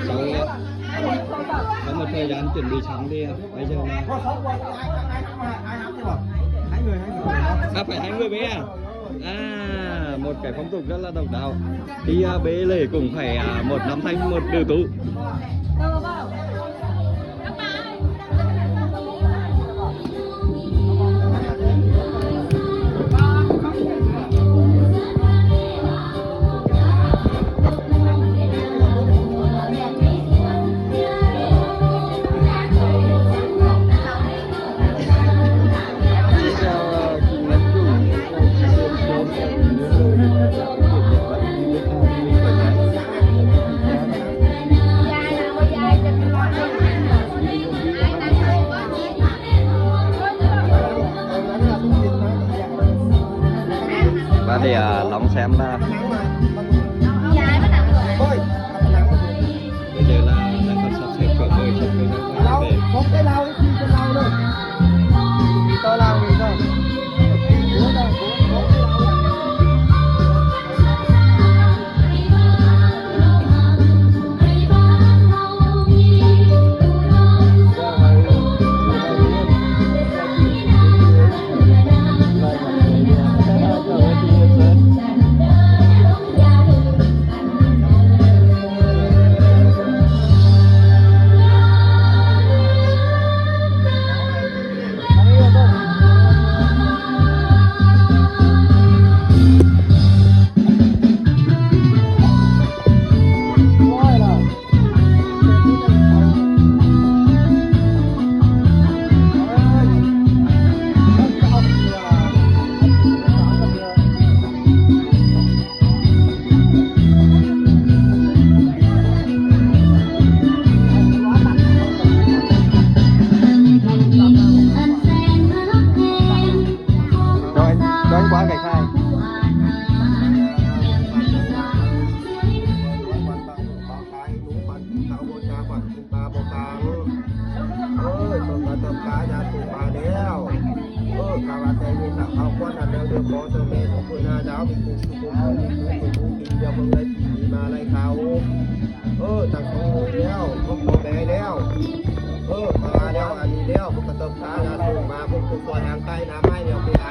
Cháu, cháu một thời gian chuẩn bị sẵn đi, bây giờ là. À, phải hai người với à? À, một cái phong tục rất là độc đáo. Đi, à, bế lễ cũng phải, à, một nam thanh, một nữ tú. Ba để, à, lòng xem là. Bây giờ là đang còn sắp xếp cỏ mời trong cái. Lau, không cái lau, cái gì cái lau đâu. Đi to lau thì sao? ເອີຍ ເພິ່ນກະຕ້ອງການຢາສູບມາແລ້ວ. ເອີ ກະວ່າແຕ່ມີສັກເອົາຄວັນອັນແນວເດີ ຂໍເຈົ້າແມ່ຂອງເພິ່ນຫ້າດາວ ເປັນຜູ້ສູ່ຜູ້ຄົນ ເປັນຜູ້ສູ່ຜູ້ກິນ ດຽວເບິ່ງໄດ້ປີນີ້ມາໄລ່ເຂົາ. ເອີ ຕັ້ງສອງໂມງແລ້ວ ຫົກໂມງແລງແລ້ວ. ເອີ ມາແລ້ວ ອັນນີ້ແລ້ວ ເພິ່ນກະຕ້ອງການຢາສູບມາ ເພິ່ນກະຊ່ວຍຫາງໄກ່ໜາໄມ້ແລ້ວ ເປັນອາ